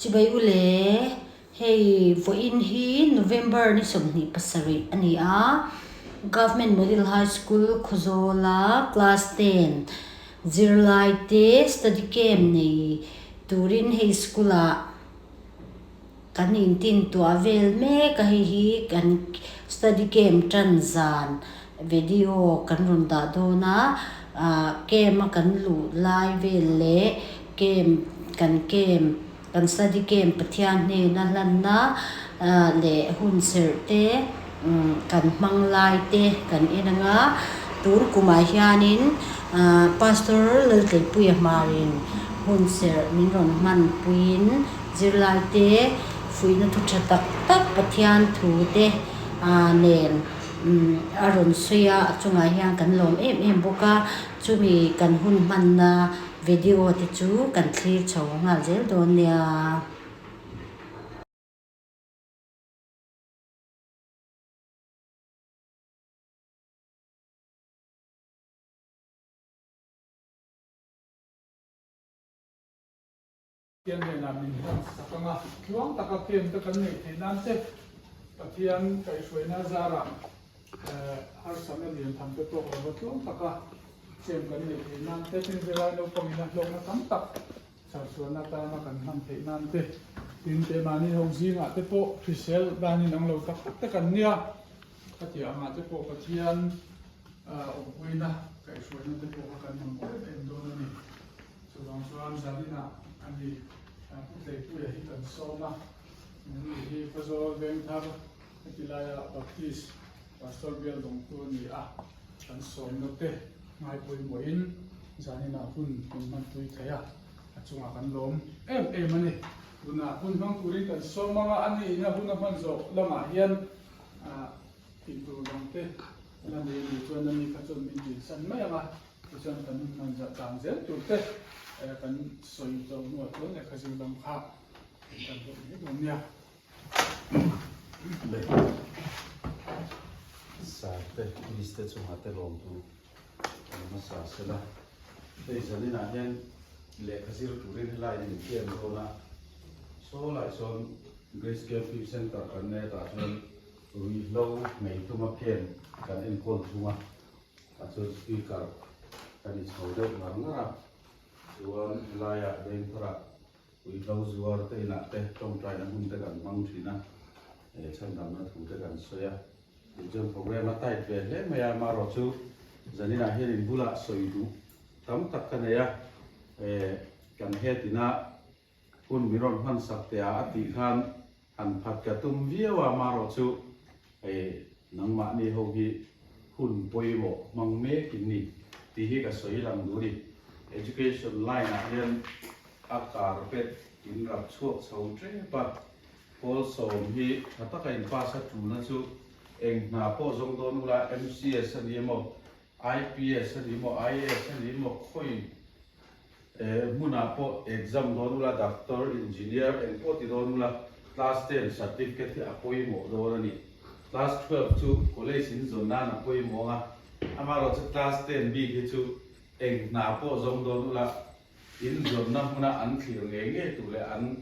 Chibai u le, hei vawiin hi November ni 27 a ni a, Government Model High School Khawzawla class ten zirlai te study camp nei turin hei school ah Kan intin tuah vel mek a, hei hi kan study camp tan zan video kan rawn dah dawn a, ah camp a kan luh lai vel leh camp kan camp kan study camp Pathian hnena hlanna ah leh hun serh te kan hmang lai te kan en ang a, tun kumah hianin ah Pastor Laltleipuia hmarin hun serh min rawn hmanpuiin. Zirlaite fuihna thu tha tak tak Pathian thu te nen a rawn sawi a, a chungah hian kan lawm em em bawk a, chumi kan hun hmanna video te chu kan thlir chho nghal zel dawn nia. Pathian hnenah min hlan sak ang a, tluang taka camp te kan neih theih nan te Pathian kaihhruaina zarah harsatna lian tham te tawk lova tluang taka camp kan neih theih nan te tin zirlai naupangin a hlawkna tam tak chharchhuahna atana kan hman theih nan te tin keimahni ho zingah te pawh hrisel danin ang lo tak tak te kan nia khatiang angah te pawh Pathian awmpuina kaihhruaina te pawh kha kan mamawh em em dawn a ni. Chuvang chuan zaninah a ni Pu Tleipuia hi kan sawm a, Nangni hi Khawzawl Vengthar heti laia Baptist Pastor bial dawngtu a ni a, kan sawmna te ngai pawimawhin zaninah hun min hmanpui thei a, a chungah kan lawm em em a ni. Tunah hun hmang turin kan sawm ang a, a niin a hun a hman zawh lamah hian tihtur dang te la nei a nih chuan ani kha chuan min dinsan mai ang a. Tichuan kan hman zah dan zel tur te kan sawi zawh hnuah chuan lehkha zir lam kha kan hlawh mai dawn nia. Le Sarte Miss te chungah te lawm thu kan hmasa sela. Hei zaninah hian lehkha zir turin helai in infiam dawn a, saw lai sawn Grace Camping Centre kan nei a tah chuan ruihhlo ngei tuma camp kan enkawl thung a. A chuan speaker ka ni chho deuh ngar ngar a, chuan helaiah Vengthara Puihlo zuar te inah te tawngtaina hmun te kan hmang thin a, chhandamna thu te kan sawi a, tichuan program a tight ve hle mai a, amaherawh chu zaninah hian in bulah sawi duh tam tak ka nei a, kan head inah Hun min rawn hman sak teh a a tih khan han phat ka tum viau a, amaherawh chu hei nangmahni ho hi hun pawimawh hmang mek in ni tih hi ka sawi lang duh a ni. Education line ah hian a carpet in rap chhuak chho tep a, pawl sawm hi tha taka in pass a tulna chu eng hna pawh zawng dawn ula MCS a ni emaw IPS a ni emaw IAS a ni emaw khawi Hmunah pawh exam dawn ula, doctor, engineer eng pawh ti dawn ula, class ten certificate hi a pawimawh dawn a ni. Class 12 chu college in zawn nan a pawimawh ang a, amaherawhchu class ten bik hi chu eng hna pawh zawng dawn ula, in zawnna hmuna an thlir ngei ngei tur leh an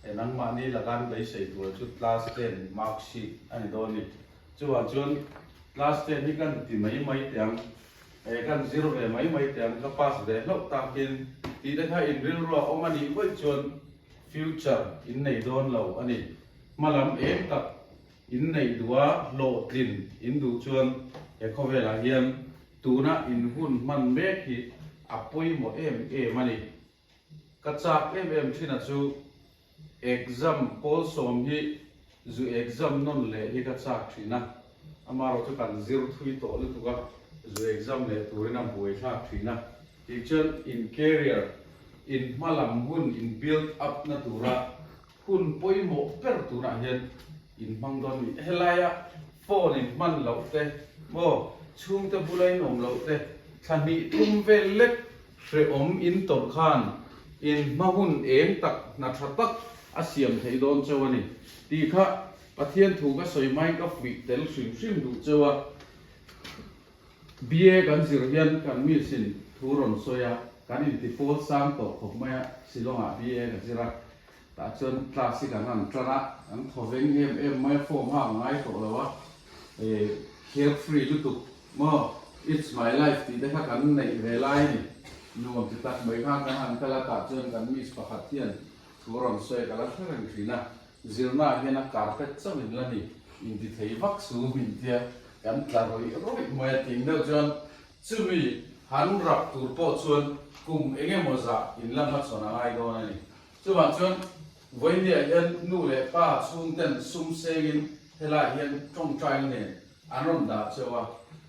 nangmahni laka an beisei tur chu class ten mark sheet a ni dawn a ni. Chuvang chuan class ten hi kan ti mai mai teh ang. He kan zir ve mai mai teh ang, ka pass ve hlauh takin tih te kha in rilru a awm a nih vawi chuan future in nei dawn lo a ni. Hma lam eng tak in neih duh a, hlawhtlin in duh chuan he khawvelah hian tuna in hun hman mek hi a pawimawh em em a ni. Ka chak em em thin a chu exam pawl sawm hi zu exam nawn leh hi ka chak thin a, amaherawh chu kan zir thui tawh lutuk a, zu exam leh turin a buai thlak thin a, tichuan in career, in hma lam hun in build up na tura hun pawimawh ber tunah hian in hmang dawn ni. Helaia phone in hman loh te maw chhungte bula in awm loh te thla hnih thum vel lek Hrehawm in tawrh khan in hma hun eng tak hna tha tak a siam thei dawn cheu a ni tih kha Pathian thu ka sawi hmain ka fuih tel hrim hrim duh cheu a. BA kan zir hian kan miss in thu rawn sawi a, kan inti pawl sang tawh khawp mai a, Shillong ah BA ka zir a. Tah chuan class hi kan han tan a, kan thaw veng em em mai a, form hak a ngai tawh lo a, eh carefree lutuk maw it's my life tih te kha kan neih ve lai a ni. Nuam ti tak mai khan kan han kal a, tah chuan kan miss pakhat hian thu rawn sawi ka la hre reng thin a, zirna ah hian a carpet chauh in la ni, inti thei vak su min tia kan tla rawih rawih mai a tih deuh chuan Chumi han rap tur pawh chuan kum eng emaw zah in la hmachhawn a ngai dawn a ni. Chuvang chuan Vawinia hian nu leh pa chhungten sum sengin helaiah hian tawngtaina nen an rawn dah cheu a.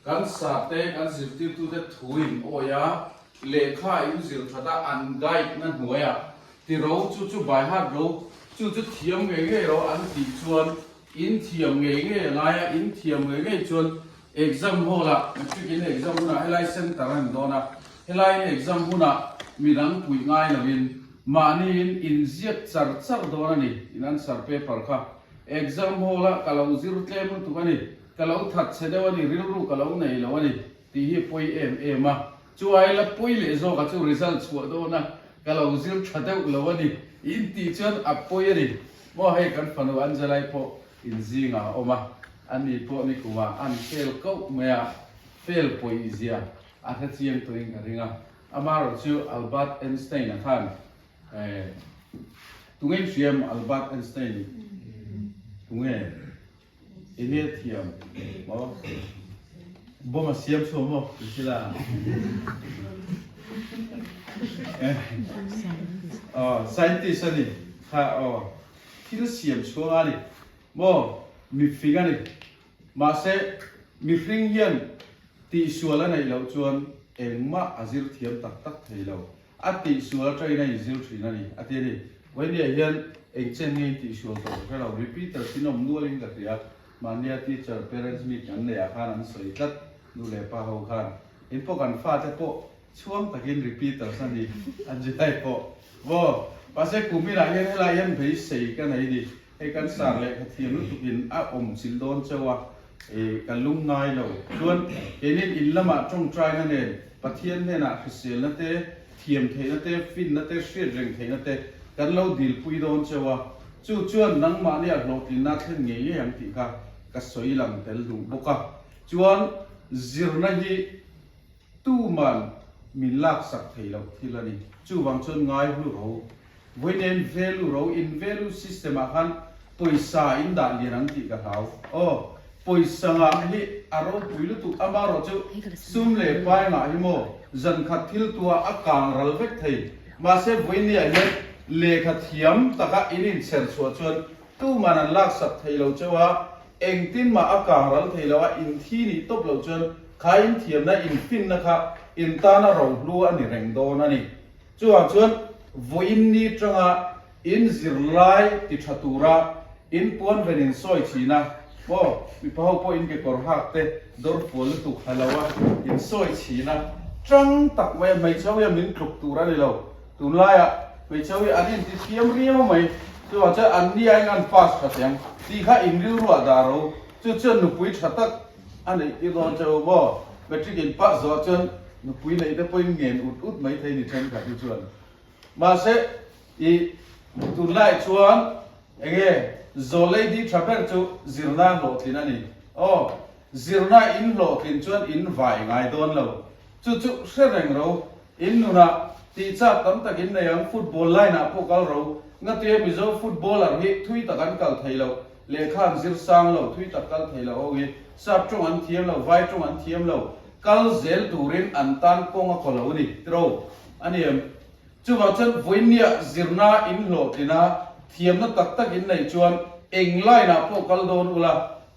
Kan sate, kan zirtirtute thuin awi a, lehkha in zir that a an guide na hnuaiah ti ro chu chu by heart ro chu chu thiam ngei ngei ro an tih chuan in thiam ngei ngei a ngai a, in thiam ngei ngei chuan Exam hall ah matric in exam hunah helai center a ni dawn a, helai in exam hunah midang puih ngai loin mahni in inziak char char dawn a ni, in answer paper kha exam hall ah ka lo zir tlem lutuk a ni, ka lo that chhe deuh a ni, rilru ka lo nei lo a ni tih hi pawi em em a, chu ai la pawi leh zawk a chu result chhuah dawn a ka lo zir tha deuh lo a ni in tih chuan a pawi a ni maw hei kan fanu Angelai pawh Inzingah a awm a, ani pawh ni kumah an fail koh mai a, fail pawih zia a hre chiang tawhin ka ring a. Amaherawh chu Albert Einstein a khan eh tunge in hriam Albert Einstein tunge enge thiam maw bomb a siam chhuah maw ti sila aw scientist a ni kha aw. Thil siam chhuang a ni maw? Mifing a ni. Mahse, mihring hian tihsual a neih loh chuan engmah a zir thiam tak tak thei lo. A tihsual atangin a inzir thin a ni, a ti a ni. Vawinia hian eng chen nge in tihsual tawh ka hre lo, repeater sin awm nualin ka hria. Mahnia teacher parents meet kan neih ah khan an sawi tlat, nu leh pa ho khan. In pawh kan fate pawh Chhuang takin repeaters a ni an zilai pawh. Vaw, mahse kuminah hian helai hian beisei ka nei ni. Hei kan sar lehkha thiam lutukin a awm chilh dawn chauh a, i ka lung ngai lo. Chuan keinin in lamah tawngtaina nen Pathian hnenah hriselna te, thiam theihna te, finna te, hriat reng theihna te kan lo dilpui dawn chauh a. Chu chuan nangmahnia hlawhtlinna thlen ngei ngei ang tih kha ka sawi lang tel duh bawk a. Chuan zirna hi Tuman min laksak thei loh thil a ni. Chuvang chuan ngai hlu ro, vawiin value ro, in value system ah khan pawisa in dah lian ang tih ka hlau. Aw, pawisa ngah hi a ropui lutuk amarawh chu sum leh pai ngah hi maw zankhat thil tua a kang ral vek thei. Mahse vawiin ah hian lehkha thiam taka in inchher chhuah chuan tuman an laksak thei lo cheu a, Engtin mah a kang ral thei lo a, in thi nih tawp loh chuan kha in thiamna, in finna kha in tana rohlu a ni reng dawn a ni. Chuvang chuan vawiin ni tanga in zirlai ti tha tura in puan ven in sawi thin a, maw mipa ho pawh in kekawr hak te dawr fual lutuk ha lo a in sawi thin a, tang tak mai a hmeichhe ho hian min tluk tur a ni lo. Tunlaiah hmeichhe hi an inti thiam riau mai, chuvang chuan an ni aiin an pass tha thei ang tih kha in rilruah dah ro, chu chuan nupui tha tak a neih tir dawn che u maw? Matric in pass zawh chuan nupui neih te pawhin ngen ut ut mai thei ni thenkhat hi chuan. Mahse i tunlaiah chuan enge zawl lady tha ber chu zirna hlawhtlin a ni. Aw, zirna in hlawhtlin chuan in vai ngai dawn lo, chu chu hre reng ro. In nunah tih chak tam tak in nei ang, football line ah pawh kal ro. Ngatia Mizo footballer hi thui tak an kal thei lo, lehkha an zir sang lo, thui tak kal thei lo ho hi sap tawng an thiam lo, vai tawng an thiam lo, kal zel turin an tan kawng a kaw lo a ni, tiro a ni em? Chuvang chuan vawinia zirna in hlawhtlina thiamna tak tak in neih chuan eng line ah pawh kal dawn ula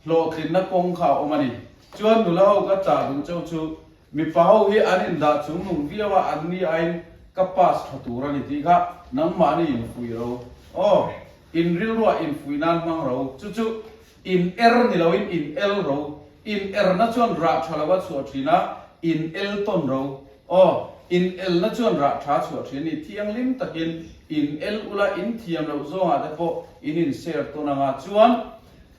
hlawhtlinna kawng kha a awm a ni. Chuan nula ho ka chah duh cheu chu Mipa ho hi an indah chung nung viau a, an ni aiin ka pass tha tur a ni tih kha nangmahni infuih ro. Aw, in rilruah infuih nan hmang ro. Chu chu in er ni loin in el ro. In erna chuan rah tha lo a chhuah thin a, in el tawn ro. Aw, in elna chuan rah tha chhuah thin a ni. Thianghlim takin in el ula, in thiam loh zawngah te pawh in inshare tawn anga chuan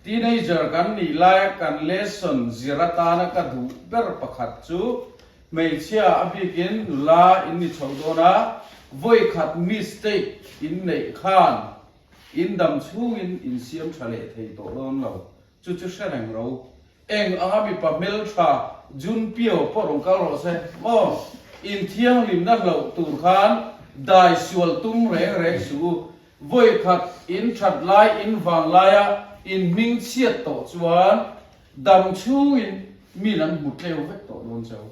Teenager kan nih laia kan lesson zir atana ka duh ber pakhat chu hmeichhia a bikin nula in ni chho dawn a, vawi khat mistake in neih khan. In dam chhungin in siam tha leh thei tawh dawn lo. Chu chu hre reng ro. Eng anga mipa hmeltha Jun Pio pawh rawn kal rawh se maw? In thianghlimna hloh tur khan dai sual tum reng reng suh u. Vawi khat in that lai in vang laia in hming chhiat tawh chuan dam chhungin mi an hmu tleu vek tawh dawn cheu.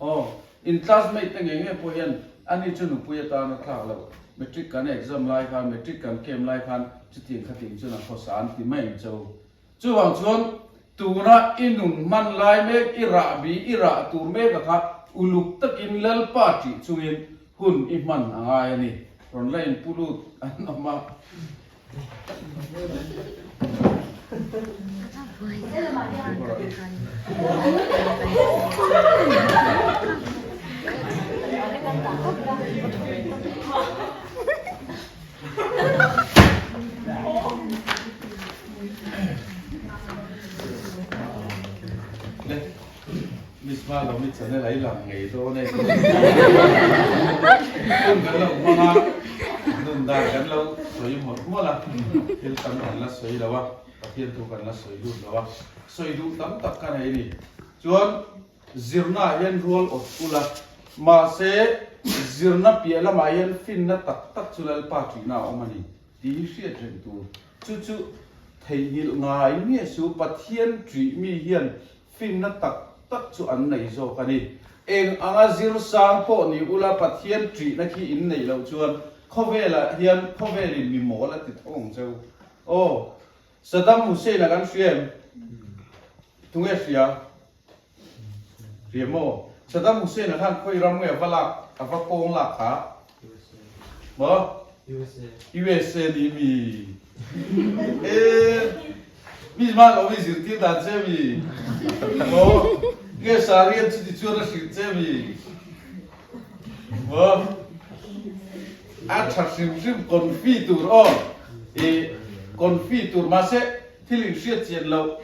Aw, in classmate te ngei ngei pawh hian ani chu nupui atana thlak loh, matric kan exam lai khan, matric kan camp lai khan chutiang khatiang chuan a khawsa an ti mai ang cheu. Chuvang chuan tuna i nun hman lai mek, i rahbi, i rah tur mek a kha uluk takin Lalpa ṭih chungin hun i hman a ngai a ni. Rawn la inpu lut an awm a. Miss Malawmi channel a i lang ngei dawn e. Hun kan lo hmang a, nun dan kan lo sawi mawlh mawlh a, thil tam kan la sawi lo a, Pathian thu kan la sawi lut lo a, sawi duh tam tak ka nei a ni. Chuan zirna ah hian rual awt ul a, mahse zirna piah lamah hian finna tak tak chu Lalpa ṭihna a awm a ni tih hi hriat reng tur. Chu chu theihnghilh ngai nge su Pathian ṭih mi hian Finna tak tak chu an nei zawk a ni. Eng anga zir sang pawh ni ula Pathian ṭihna khi in neih loh chuan khawvelah hian khawvelin mi mawl a ti tho ang cheu. Aw, Saddam Hussein a kan hria em? Tunge hria? Hria maw? Saddam Hussein a khan khawi ram nge a va lak, a va pawng lak kha? Maw? USA ni mi? E, mi hma lo mi zirtir dan che mi? Maw? Nge sarian chuti chuan a hrilh che mi? Maw? A tha hrim hrim confi tur aw. I confi tur mahse thil in hriat chian loh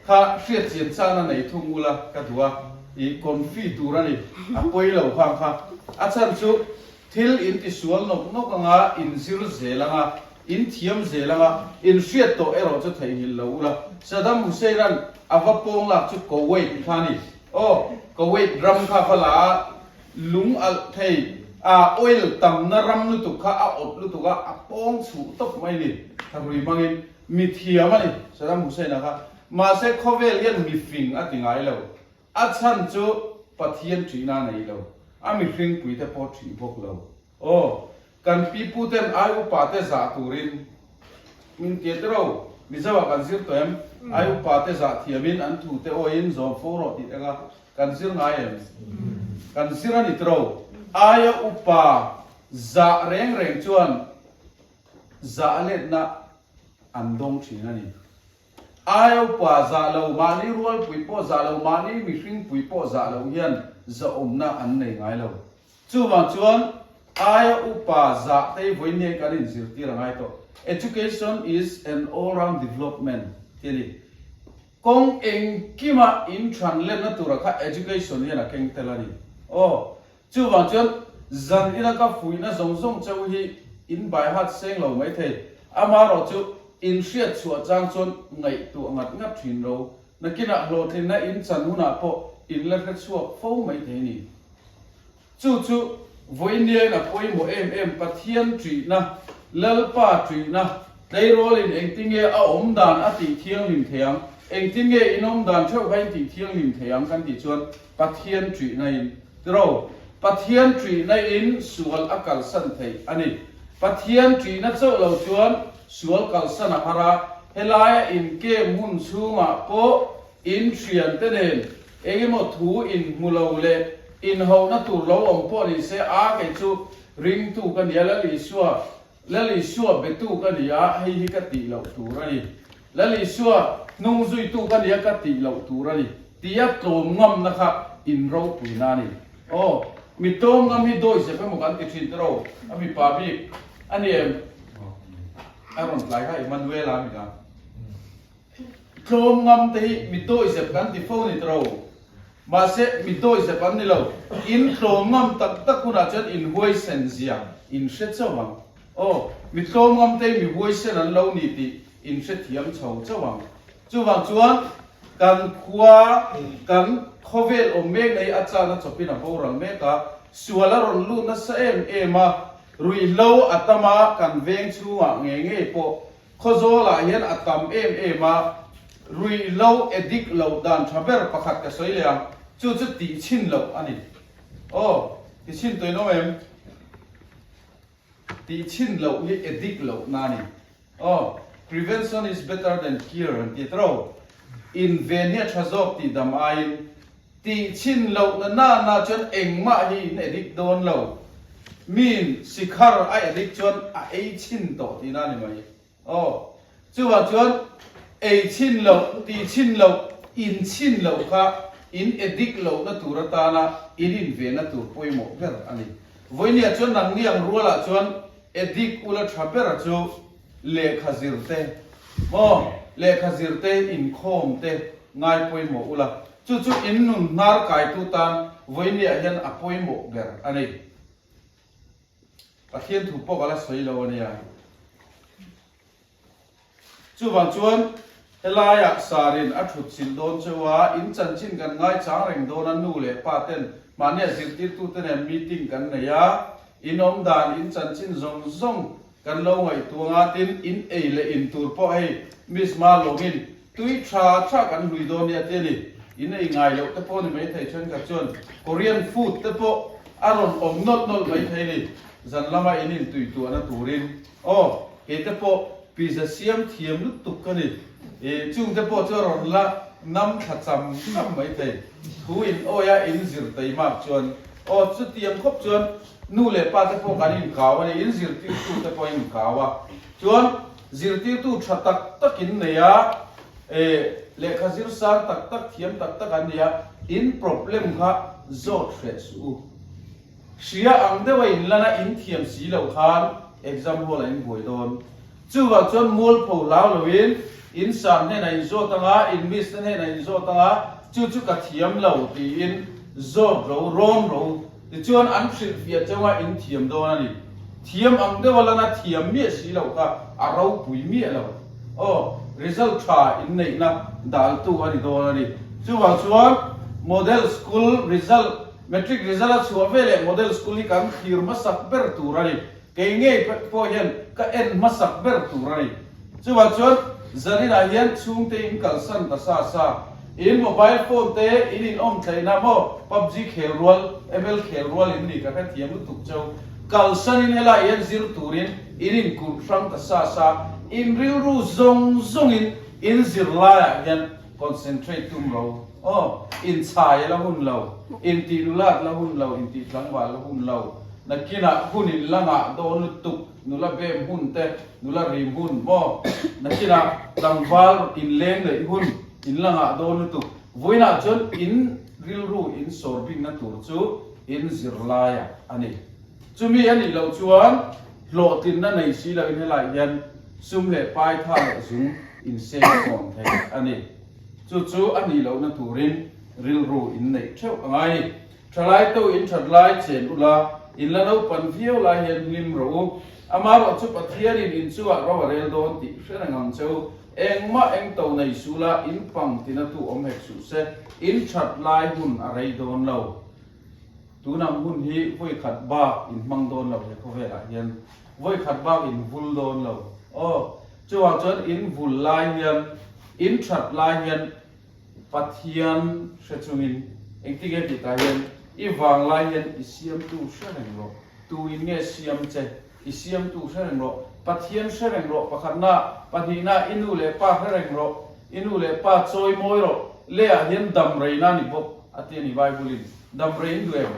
kha hriat chian chang a nei thung ula ka duh a. I confi tur a ni. A pawi lo khang kha. A chhan chu Thil in ti sual nawk nawk anga, in zir zel anga, in thiam zel anga, in hriat tawh erawh chu theihnghilh lo ula. Saddam Hussein-a'n a va pawng lak chu Kuwait kha a ni. Aw, Kuwait ram kha va la a, lung alh thei, a oil tamna ram lutuk kha a awt lutuk a, a pawng chhuh tawp mai ni. Thahrui hmangin mi thiam a ni Saddam Hussein-a kha. Mahse khawvel hian mi fing a ti ngai lo. A chhan chu Pathian ṭihna a nei lo, a mihringpuite pawh ṭih bawk lo. Aw, kan piputen ai upate zah turin min ti te ro, Mizoah kan zir tawh em? Ai upate zah thiamin an thute awiin zawm fo rawh tih eng a, kan zir ngai em? Kan zir a ni te ro. Aia upa zah reng reng chuan zah letna an dawng ṭhin a ni. Aia upa zah lo, mahni rualpui pawh zah lo, mahni mihringpui pawh zah lo hian zahawmna an nei ngai lo. Chuvang chuan aia upa zah te hi vawiin hian kan inzirtir a ngai tawh. Education is an all round development tih a ni. Kawng engkima inthan lenna tura kha education hian a keng tel a ni. Aw, Chuvang chuan zan ina ka fuihna zawng zawng cheu hi in bai hat seng lo maithei. Amaherawh chu in hriat chhuah chang chuan ngaihtuah ngat ngat thin ro. Nakinah hlawhtlinna in chan hunah pawh in la hre chhuak fo maithei ni. Chu chu vawinia in a pawimawh em em Pathian ṭihna, Lalpa ṭihna, tleirawlin engtinge a awm dan a tih thianghlim thei ang, engtinge in awm dan theuh kha in tih thianghlim thei ang kan tih chuan Pathian ṭihna in tiro, Pathian ṭihna in sual a kalsan theih a ni. Pathian ṭihna chauh lo chuan sual kalsan a har a, helaia in kem hun chhungah pawh in ṭhiante nen engemaw thu in hmu lo leh inhauhna tur lo awm pawh ni se, a kei chu ringtu ka nia, Lal Isua, Lal Isua betu ka ni a, hei hi ka tih loh tur a ni. Lal Isua hnung zuitu ka ni a, ka tih loh tur a ni. Tia tlawm ngamna kha in ropuina a ni. Aw, mi tlawm ngam hi dawi zep emaw kan ti thin te ro, a mipa bik a ni em? A rawn tlai kha Emmanuel-a a mi ka. Tlawm ngam te hi mi dawi zep kan ti fo ni te ro. Mahse, mi dawi zep an ni lo. In tlawm ngam tak tak hunah chuan in huaisen zia in hre chauh ang. Aw, mi tlawm ngam te mi huaisen an lo ni tih in hrethiam chho chauh ang. Chuvang chuan kan khua, kan khawvel awm mek nei a chana chawpin a boral mek a, sual a rawn lut nasa em em a, ruihhlo a tam a, kan veng chhungah ngei ngei pawh Khawzawlah hian a tam em em a, ruihhlo addict loh dan tha ber pakhat ka sawi leh ang, chu chu tih chhin loh a ni. Aw, ti chhin tawhin awm em? Tih chhin loh hi addict loh na a ni. Aw, prevention is better than cure an ti tro. Inven hi a tha zawk tih dam aiin tih chhin loh na na na chuan engmah hi in addict dawn lo. Miin sikhar a addict chuan a ei chhin tawh tihna a ni mai. Aw, chuvang chuan ei chhin loh, tih chhin loh, in chhin loh kha in addict lohna tur atana in invenna tur pawimawh ber a ni. Vawinia chuan nangni ang rualah chuan addict ula tha ber chu lehkha zir te maw, lehkha zir te, inkhawm te ngai pawimawh ula, chu chu in nun hnar kaitu tan vawinia hian a pawimawh ber a ni. Pathian thu pawh ka la sawi lo a nia. Chuvang chuan helaiah Sarin a thut chilh dawn cheu a, in chanchin kan ngaichang reng dawn a, nu leh pa ten mahnia zirtirtute nen meeting kan nei a, in awm dan, in chanchin zawng zawng kan lo ngaihtuang a, tin in ei leh in tur pawh hei Miss Malawmin tui tha tha kan hlui dawn nia ti a ni. In ei ngai loh te pawh ni maithei thenkhat chuan Korean food te pawh a rawn awm nawlh nawlh maithei a ni, zan lama in intuituahna turin. Aw, kei te pawh pizza siam thiam lutuk ka ni. I chung te pawh chu a rawn la nam thla cham cham mai thei. Thu in awi a in zir teimak chuan aw chutiang khawp chuan nu leh pa te pawh kan inkau a ni, in zirtirtu te pawh inkau a. Chuan zirtirtu tha tak tak in nei a, e lehkha zir sang tak tak thiam tak tak an ni a, in problem kha zawt hreh suh u. Hria ang deuha in lan a in thiam si loh khan exam hall ah in buai dawn. Chuvang chuan mualpho hlau loin in sang hnenah in zawt anga, in miss te hnenah in zawt anga, chu chu ka thiam lo tiin zawt ro, rawn ro. Tichuan an hrilhfiah chauha in thiam dawn a ni. Thiam ang deuha lan a thiam miah si loh kha a ropui miah lo. Aw, result tha in neihna daltu a ni dawn a ni. Chuvang chuan model school result Matric result a chhuah veleh model school hi kan thlir hmasak ber tur a ni. Kei ngei pawh hian ka en hmasak ber tur a ni. Chuvang chuan zaninah hian chhungte in kalsan ta sa sa. In mobile phone te in inawm thlaihna maw PUBG khel rual, ML khel rual in ni ka hrethiam lutuk cheu. Kalsan in helai hian zir turin in inkulh hrang ta sa sa. In rilru zawng zawngin in zirlaiah hian Concentrate tum ro. Aw, inchhai la hun lo, intih nulat la hun lo, intih tlangval la hun lo. Nakinah hun in la ngah dawn lutuk, nula bem hun te, nula rim hun maw? Nakinah tlangval inleng neih hun in la ngah dawn lutuk. Vawiinah chuan in rilru in sawr bikna tur chu in zirlaiah a ni. Chumi a nih loh chuan hlawhtlinna nei si loin helaiah hian sum leh pai tha leh zung inseng tawn thei a ni. Chu chu a nih lohna turin rilru in neih theuh a ngai ni. Thalai to in that lai chen ula, in la naupan viau lai hian hlim rawh u. Amaherawh chu Pathianin in chungah ro a rel dawn tih hre reng ang che u. Engmah eng to nei suh la, in pang tina tu awm hek suh se, in that lai hun a rei dawn lo. Tunang hun hi vawi khat bak in hmang dawn lo he khawvelah hian vawi khat bak in vul dawn lo aw. Chuvang chuan in vul lai hian in that lai hian Pathian hre chungin engtin nge tih tah hian i vang lai hian i siamtu hre reng rawh. Tu in nge siam che i siamtu hre reng rawh. Pathian hre reng rawh pakhatna pahnihna i nu leh pa hre reng rawh. I nu leh pa chawi mawi rawh. Leiah hian dam reina a ni bawk a ti a ni Bible in. Dam rei in duh em?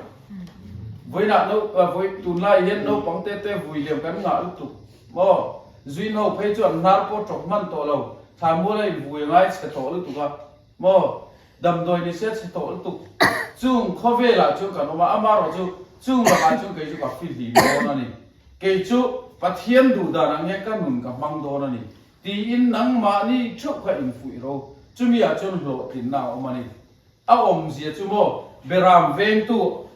Vawiinah no vawi tunlai hian naupang te te vui liam kan ngah lutuk maw? Zuin ho phei chu an hnar pawh tawk hman tawh lo, thla mual a in vui a ngai chhe tawh lutuk a maw? Damdawi ni se chhe tawh lutuk. Chung khawvelah chuan kan awm a, amaherawh chu chung lakah chuan kei chu ka fihlim dawn a ni. Kei chu Pathian duh dan ang hian ka nun ka hmang dawn a ni. Tiin nangmahni theuh kha infuih ro, chumi ah chuan hlawhtlinna a awm a ni. A awmzia chu maw, Beram vengtu.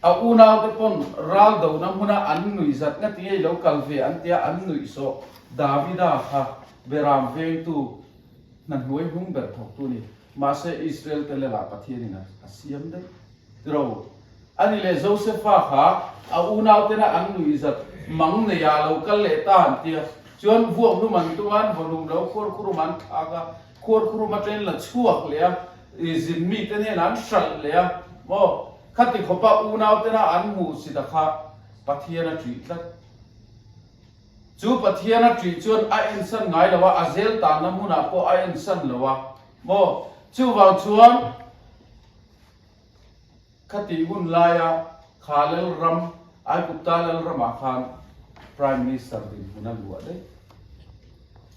A unaute pawn ral dona hmuna an nuih zat nga ti ei lo kal ve an tia an nuih sawh Davida kha beram vengtu hna hnuai hnung ber thawktu a ni. Mahse Israel te lelah Pathianin a siam daih tiro. Ani leh Josefa kha a unautena an nuih zat mang neia lo kal leh ta an tia chuan vuak hlum an tum a, an vaw hlum lo khuar khurum an thlak a, khuar khurum atangin la chhuak leh a, zin mite hnenah an hralh leh a maw? Khati khawpa unautena an hmuh si ta kha Pathian a ṭih tlat. Chu Pathian a ṭih chuan a ensan ngai lo a, a zel tanna hmunah pawh a ensan lo a maw? Chuvang chuan khati hun laia kha Lalram, Aigupta Lalramah khan Prime Minister dinhmun a luah daih.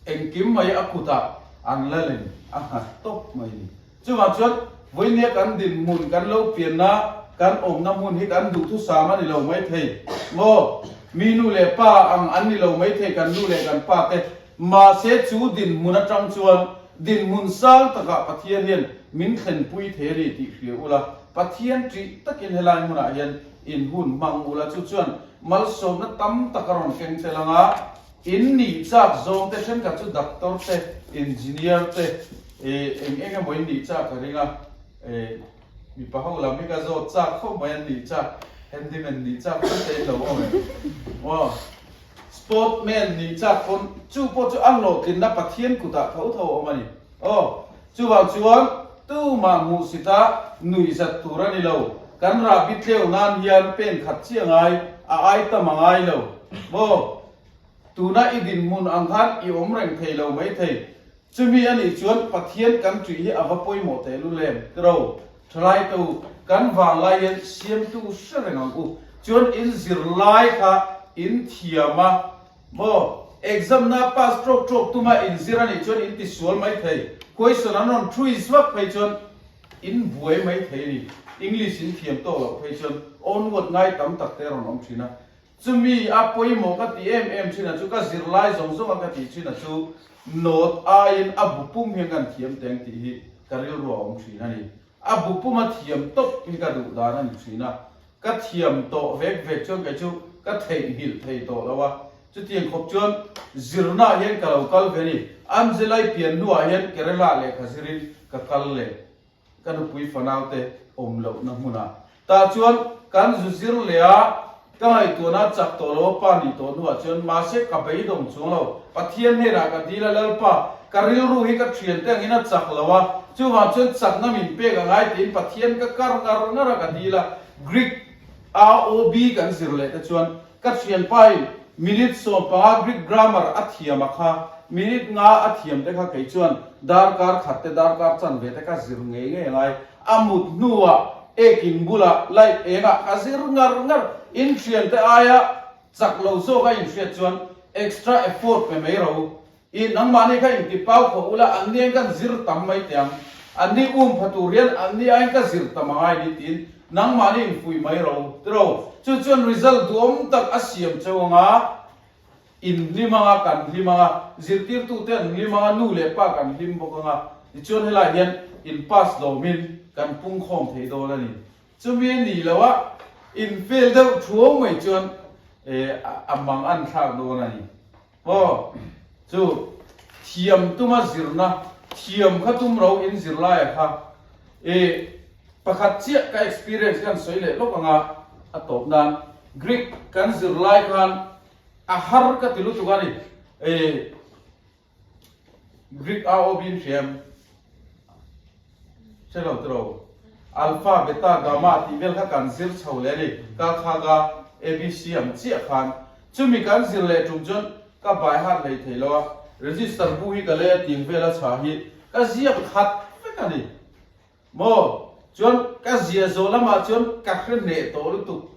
Engkim mai a kutah an la lem a nghat tawp mai ni. Chuvang chuan vawinia kan dinhmun, kan lo pianna, kan awmna hmun hi kan duhthusam a ni lo maithei maw? Mi nu leh pa ang an ni lo maithei kan nu leh kan pa te. Mahse chu dinhmun atang chuan dinhmun sang takah Pathian hian min thlenpui thei a ni tih hria ula, Pathian ṭih takin helai hmunah hian in hun hmang ula chu chuan malsawmna tam tak a rawn keng tel ang a. In nih chak zawng te thenkhat chu doctor te, engineer te eng eng emaw in nih chak ka ring a, mipa ho lam hi ka zawt chak khawp mai an nih chak, handyman nih chak pawn te in lo awm em? Aw sportman nih chak pawn chu pawh chu a hlawhtlinna Pathian kutah tho tho a awm a ni. Aw chuvang chuan tumah hmuhsita nuihzat tur a ni lo, kan rahbi tleu nan hian pen khat chiah ngai a ai tam a ngai lo maw? Tuna i dinhmun ang khan i awm reng thei lo mai thei. Chumi a nih chuan Pathian kan ṭih hi a va pawimawh teh lul em? Tiro, ṭhalai te u, kan vanglai hian siamtu hre reng ang u. Chuan in zirlai kha in thiam a maw? Exam na pass ṭawk ṭawk tuma in zir a nih chuan in ti sual mai thei. Question an rawn twist vak phei chuan in buai mai thei a ni. English in thiam tawk loh phei chuan onward ngai tam tak te a rawn awm ṭhin a. Chumi a pawimawh ka ti em em thin a chu ka zirlai zawng zawng a ka tih thin a chu note aiin a bu pum hian kan thiam teng tih hi ka rilru a awm thin a ni. A bu pum a thiam tawp hi ka duh dan a ni thin a, ka thiam tawh vek vek chuan kei chu ka theihnghilh thei tawh lo a, chutiang khawp chuan zirna ah hian ka lo kal ve a ni. Angelai pian hnuah hian Kerala lehkha zirin ka kal leh. Ka nupui fanaute awm lohna hmunah tah chuan kan zu zir leh a, ka ngaihtuahna chak tawh lo a pa nih tawh hnuah chuan mahse ka beidawng chuang lo. Pathian hnenah ka dil a, Lalpa, ka rilru hi ka thiante angin a chak lo a, chuvang chuan chakna min pek a ngai tiin Pathian ka kar ngar ngar a ka dil a. Greek AOB kan zir leh te chuan Ka thianpain minute 15 Greek grammar a thiam a kha, minute nga a thiam te kha kei chuan darkar khat te darkar chanve te ka zir ngei ngei angai. A mut hnuah ekin bulah light engah ka zir ngar ngar. In thiante aia chak lo zawk a inhriat chuan extra effort pe mai ro. I nangmahni kha inti pau khawh ula an ni kan zir tam mai teh ang. An ni um pha tur hian an ni aiin ka zir tam angai ni tiin nangmahni infuih mai ro tiro. Chu chuan result duhawm tak a siam cheu anga in hlim anga kan hlim anga zirtirtute an hlim anga nu leh pa kan hlim bawk anga tichuan helai hian in pass lawmin kan pungkhawm thei dawn a ni. Chumi a nih loh a in fail deuh thuau mai chuan a mang an thlak dawn a ni. Aw, chu thiam tuma zirna, thiam kha tum ro in zirlaia kha i pakhat chiah ka experience hian sawi leh lawk anga a tawp nan Greek kan zirlai khan a har ka ti lutuk a ni. I Greek a awm in hriam hre lo tiro Alpha, Beta, Gamma tih vel kha kan zir chho leh a ni. Ka kha ka ABC ang chiah khan chumi kan zir leh tum chuan ka by heart hlei thei lo a, register bu hi ka lei a ting vel a chha hi ka ziak khat vek a ni. Maw? Chuan ka zia zawh lamah chuan ka hre hneh tawh lutuk.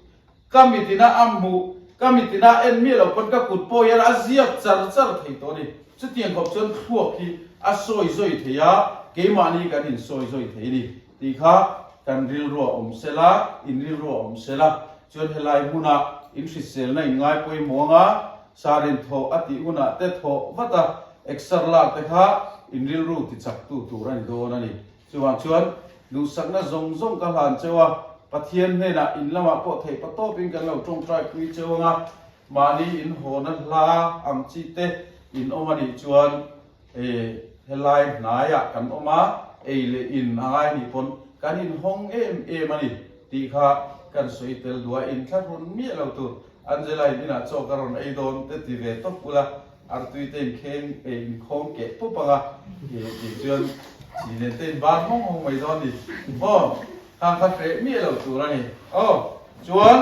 Ka mitina a hmuh, ka mitina a en miah lo pawn ka kut pawh hian a ziak char char thei tawh a ni. Chutiang khawp chuan thluak hi a sawi zawi thei a, keimahni kan insawi zawi thei a ni tih kha kan rilru a awm sela, in rilru a awm sela. Chuan helai hmunah in hriselna in ngai pawimawh anga sarin thawh a tih hunah te thawh vat a, exer lak te kha in rilru tichaktu tur a ni dawn a ni. Chuvang chuan duhsakna zawng zawng ka hlan cheu a. Pathian hnenah in lamah pawh theih pa tawpin kan lo tawngtai pui cheu ang a, mahni in hawna hla ang chi te in awm a nih chuan helai hnaiah kan awm a, ei leh in a ngai nih pawn kan inhawng em em a ni tih kha kan sawi tel duh a, inthlahrun miah lo tur Angela in inah chaw ka rawn ei dawn te ti ve tawp ula, artui te in kheng eh in khawng keh pup ang a, tih chuan chi nen te in bar hawng hawng mai dawn ni. Aw, khang kha hreh miah lo tur a ni. Aw, chuan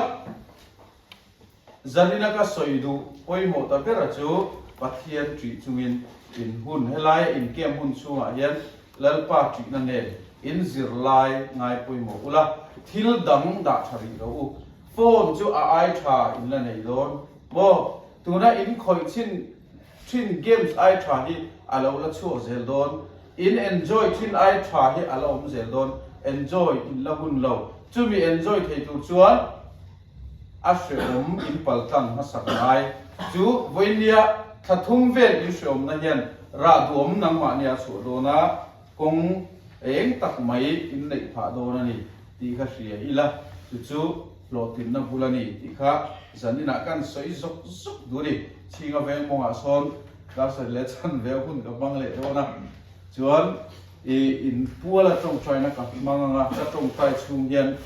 Zarina ka sawi duh pawimawh ta bera chu Pathian ṭih chungin in hun helaia in camp hun chhungah hian Lalpa ṭihna nen in zirlai ngai pawimawh ula, thil dang dah ṭha rih lo u. Phone chu a ai tha in la nei dawn maw? Tuna in khawih chhin thin games ai tha hi a lo la chhuak zel dawn, in enjoy thin ai tha hi a la awm zel dawn, enjoy in la hun lo. Chumi enjoy thei tur chuan a hrehawm in paltlang hmasak ngai. Chu vawinia thla thum vel in hrehawmna hian rah duhawm nangmahnia chhuah dawn a, Kawng eng tak mai in neih phah dawn a ni tih kha hria ila, chu chu hlawhtlinna bul a ni tih kha zaninah kan sawi zawk zawk duh a ni. Chhinga veng mawngah sawn Darsawi leh chhan ve hun ka hmang leh dawn a, chuan i in puala tawngtaina ka hmang ang a, ka tawngtai chhung hian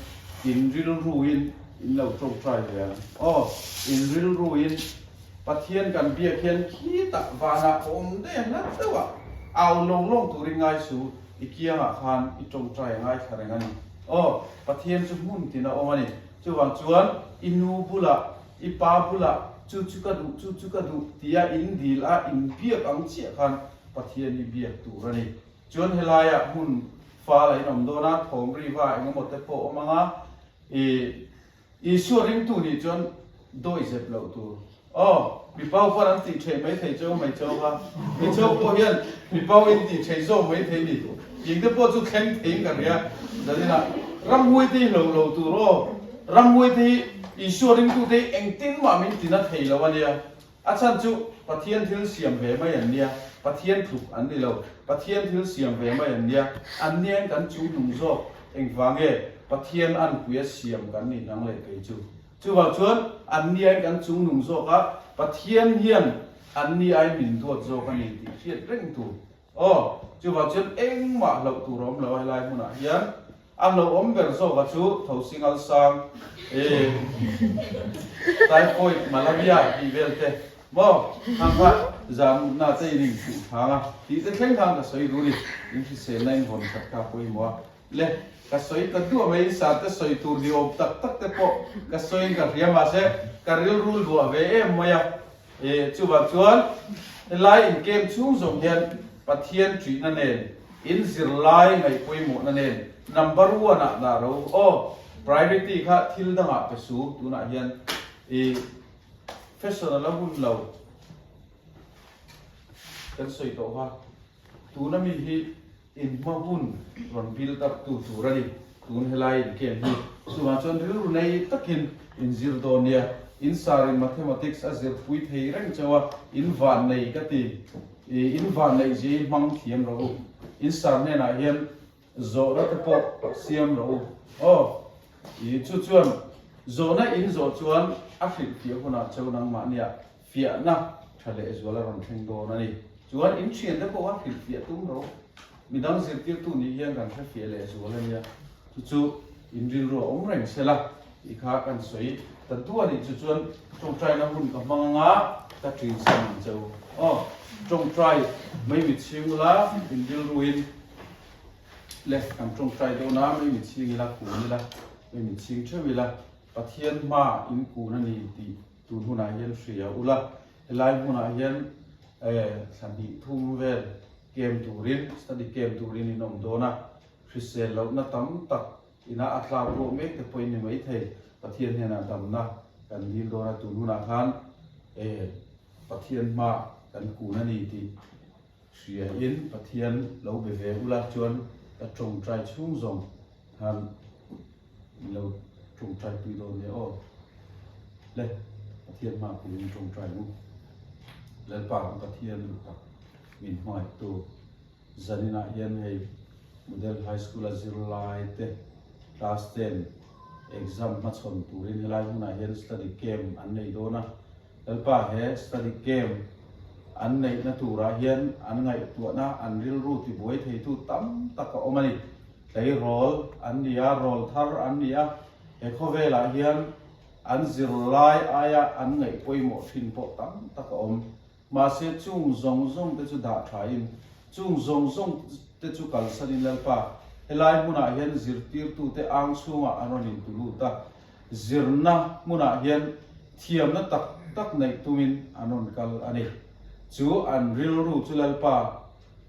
in rilruin in lo tawngtai ve ang. Aw, in rilruin Pathian kan biak hian khitah vanah ka awm daih a hlat deuh a, au lawng lawng turin ngai su, i kiangah khan i tawngtai a ngaithla reng a ni. Aw, Pathian chu hmun tin a awm a ni. Chuvang chuan i nu bulah, i pa bulah, chu chu ka duh, chu chu ka duh tia in dil a in biak ang chiah khan Pathian hi biak tur a ni. Chuan helaiah hmun fal a inawm dawn a, thawm riva eng emaw te pawh awm ang a, i Isua ringtu nih chuan dawi zep loh tur. Aw, mipa pawn an tih theih mai thei cheu mai cheu kha. Mi cheu pawh hian mipa in tih theih zawk mai thei ni. King te pawh chu thleng theiin ka hria. Zaninah ramhuai te hi hlo lo tur aw. Ramhuai te hi Isua ringtu te hi engtin mah min tina thei lo a nia. A chhan chu Pathian thil siam ve mai an nia, Pathian tluk an ni lo. Pathian thil siam ve mai an nia, an niain kan chung hnung zawk. Engvang nge Pathian anpuia siam kan nih nang leh kei chu? Chuvang chuan an niain kan chung nung zawk a, Pathian hian an ni ai min duat zawk a ni tih hriat reng tur. Aw, chuvang chuan engmah hlauh tur a awm lo a helai hmunah hian. A hlauhawm ber zawka chu Thosingal sang, e, typhoid, malaria tih vel te maw khang kha zan na te in inhmuh thang a tih te thleng khan ka sawi duh a ni. In hriselna in vawn khat kha pawimawh a. Le, ka sawi ta duah mai, sar te sawi tur ni awm tak tak te pawh ka sawiin ka hria mahse ka rilru luah ve em mai a. E, chuvang chuan helai inkem chhung zawng hian Pathian ṭihna nen, in zirlai ngaih pawimawhna nen number one ah dah ro. Aw, priority kha thil dangah pe su, tunah hian i fashion a la hun lo kan sawi tawh kha. Tuna mi hi in hma hun rawn build up tu tur a ni. Tun helai in camp hi chuvang chuan rilru nei takin in zir dawn nia. In sar in mathematics a zir pui thei reng chauh a, in van nei ka ti. In van neih zia hi hmang thiam rawh u. In sar hnenah hian zawhna te pawh siam rawh u. Aw, i chu chuan zawhna in zawh chuan a hrilhfiah hunah chauh nangmahnia Fiahna tha leh zual a rawn thleng dawn a ni. Chuan in thiante pawh kha hrilhfiah tum ro. Midang zirtirtu nih hian kan hrefiah leh zual a nia. Chu chu in rilru a awm reng se la tih kha kan sawi ta duah a nih chu chuan tawngtaina hun ka hmang anga ka ṭin san ang che u. Aw, tawngtai mai mit chhing ula in rilruin le kan tawngtai dawn a, mai mit chhing ila kun ila, mai mit chhing ṭheuh ila Pathian hma in kun a ni tih Tun hunah hian hria ula, helai hmunah hian thla hnih thum vel camp turin, study camp turin in awm dawn a, hrisel lohna tam tak ina a tlak pawh mek te pawhin ni maithei, Pathian hnenah damna kan dil dawn a, tun hunah khan Pathian hma kan kun a ni tih hria in Pathian lo be ve ula chuan ka tawngtai chhung zawng khan Min lo tawngtai pui dawn nia aw. Le, Pathian hma puiin tawngtai ang u. Lalpa kan Pathian duh tak min hmangaihtu zaninah hian hei Model High School a zirlai te class 10 exam hmachhawn turin helai hmunah hian study camp an nei dawn a. Lalpa he study camp an neihna turah hian an ngaihtuahna an rilru tibuai theitu tam tak a awm a ni. Tleirawl an ni a, rawl thar an ni a, he khawvelah hian an zirlai aia an ngaih pawimawh thin pawh tam tak a awm. Mahse chung zawng zawng te chu dah thain, chung zawng zawng te chu kalsanin Lalpa, helai hmunah hian zirtirtute ang chhungah an rawn intu lut a, zirna hmunah hian thiamna tak tak neih tumin an rawn kal a ni. Chu an rilru chu Lalpa,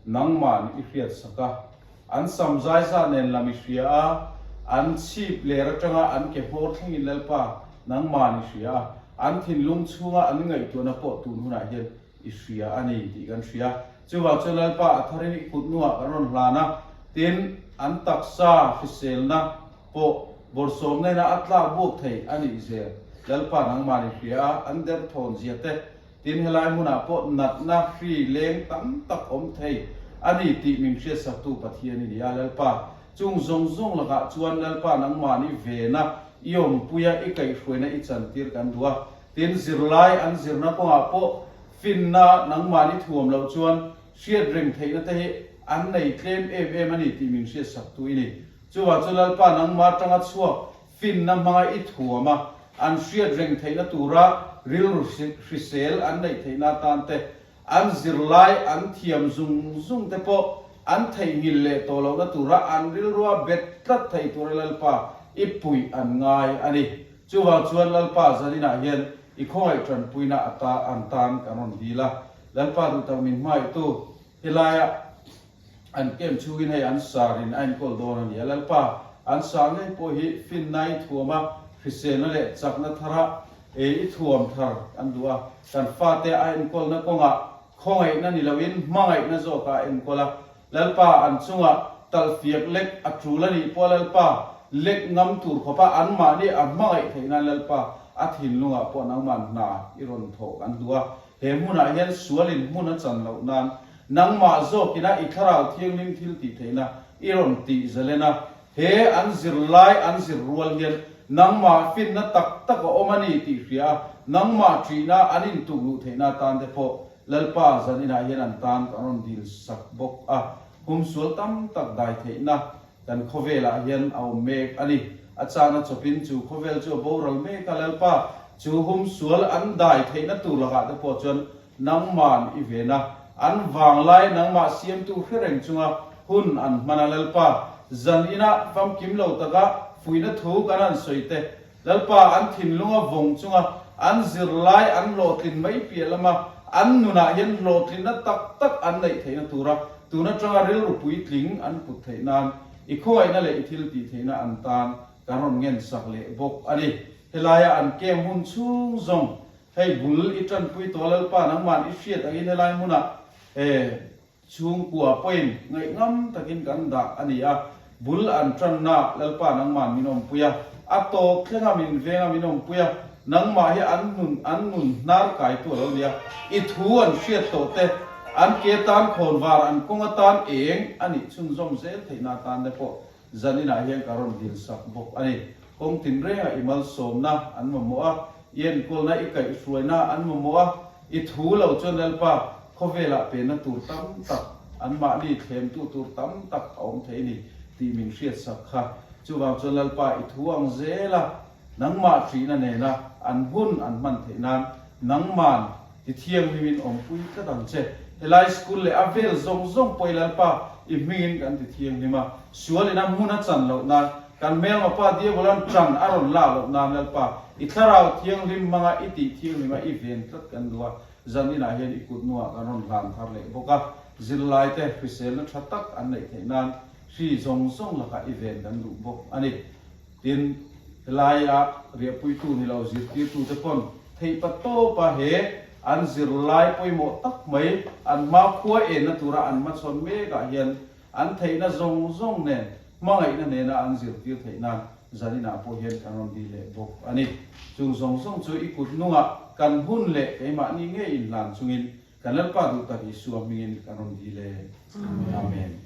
nangman i hriat sak a, an sam zai zat nen lam i hria a, an chhip ler atanga an ke hmawr thlengin Lalpa, nangman i hria a, an thinlung chhunga an ngaihtuahna pawh tun hunah hian i hria a ni tih kan hria. Chuvang chuan Lalpa a tharin i kut nuah kan rawn hlan a, tin, an taksa hriselna pawh bawrhsawm nena a tlak buak thei a nih zel. Lalpa nangman i hria a, an derthawn zia te Tin, helai hmunah pawh natna hri leng tam tak awm thei a ni tih min hriatsaktu Pathian i ni a, Lalpa. Chung zawng zawng lakah chuan Lalpa nangmahni vena i awmpuia i kaihhruaina i chantir kan duh a. Tin, zirlai an zirna kawngah pawh finna nangmahni thuam loh chuan hriat reng theihna te hi an nei tlem em em a ni tih min hriatsaktu i ni. Chuvang chu Lalpa nangmah atanga chhuak Finna hmanga i thuam a, an hriat reng theihna tura rilru hrisel an neih theihna atan te, an zirlai an thiam zung zung te pawh an theihnghilh leh tawh lohna tura an rilrua bet tlat thei tura Lalpa i puih an ngai a ni. Chuvang chuan Lalpa zaninah hian i khawngaih tanpuina ata an tan kan rawn dil a. Lalpa duhtak min hmaihtu helaia An kem chhungin hei an sar in a enkawl dawn a ni a, Lalpa, an sar ngei pawh hi finna i thuam a, hriselna leh chakna thara ei i thuam thar an duh a, kan fate a enkawlna kawngah khawngaihna ni loin hmangaihna zawkah a enkawl a, Lalpa, an chungah talhfiak lek a tul a nih pawh Lalpa, lek ngam tur khawpa anmahni a hmangaih theih nan Lalpa, a thinlungah pawh nangmah hna i rawn thawh kan duh a, he hmunah hian sualin hmun a chan loh nan Nangmah zawkina i Thlarau Thianghlim thil tih theihna i rawn tih zalen a, he an zirlai an zir rual hian nangmah finna tak tak a awm a ni tih hria a, nangmah ṭihna an intuk luh theihna atan te pawh Lalpa zan inah hian an tan kan rawn dil sak bawk a, humsual tam tak dai theihna kan khawvelah hian a awm mek a ni. A chana chawpin chu khawvel chu a boral mek a, Lalpa chu humsual an dai theihna tur lakah te pawh chuan Nangman i ven a, an vanglai nangmah siamtu hre reng chunga hun an hman a, Lalpa, zan inah famkim lo taka fuihna thu kan han sawi te, Lalpa, an thinlunga vawng chunga an zirlai an hlawhtlin mai piah lama an nunah hian hlawhtlinna tak tak an neih theihna tura tun atanga rilru puitling an put theih nan i khawngaihna leh i thil tih theihna an tan kan rawn ngen sak leh bawk a ni. Helaia an kem hun chhung zawng Hei bul i tanpui tawh Lalpa nangman i hriat angin helai hmunah e chhungkua pawhin ngaihngam takin kan dah a ni a, bul an tanna Lalpa nangman min awmpui a, a tawp thlenga min venga min awmpui a, nangmah hi an nun an nun hnar kaitu a lo ni a, i thu an hriat tawh te, an ke tan khawnvar an kawng atan eng a nih chhunzawm zel theihna atan te pawh Zaninah hian ka rawn dil sak bawk a ni. Kawng tinrengah i malsawmna an mamawh a, i enkawlna, i kaihhruaina an mamawh a, i thu lo chuan Lalpa khawvelah penna tur tam tak, anmahni thlemtu tur tam tak a awm thei a ni tih min hriat sak kha. Chuvang chuan Lalpa i thu ang zel a, nangmah ṭihna nena an hun an hman theih nan nangman Ti thianghlimin awmpui tlat ang che. Helai school leh a vel zawng zawng pawh i Lalpa i hmingin kan ti thianghlim a, sual ina hmun a chan loh nan, kan hmelma pa Diabolan ṭan a rawn lak loh nan Lalpa i thlarau thianghlim hmanga i tih thianghlima i ven tlat kan duh a, zan inah hian i kut nuah kan rawn hlan thar leh bawk a, zirlaite hriselna ṭha tak an neih theih nan hri zawng zawng lakah i ven kan duh bawk a ni. Tin, helaia riahpuitu ni lo zirtirtute pawn theihpa tawpa he an zirlai pawimawh tak mai an hmakhua enna tura an hmachhawn mekah hian an theihna zawng zawng nen hmangaihna nena an zirtir theih nan zaninah pawh hian kan rawn dil leh bawk a ni. Chung zawng zawng chu i kut nungah kan hun leh keimahni ngei inhlan chungin kan Lalpa duh tak Isua hmingin kan rawn dil e. Amen.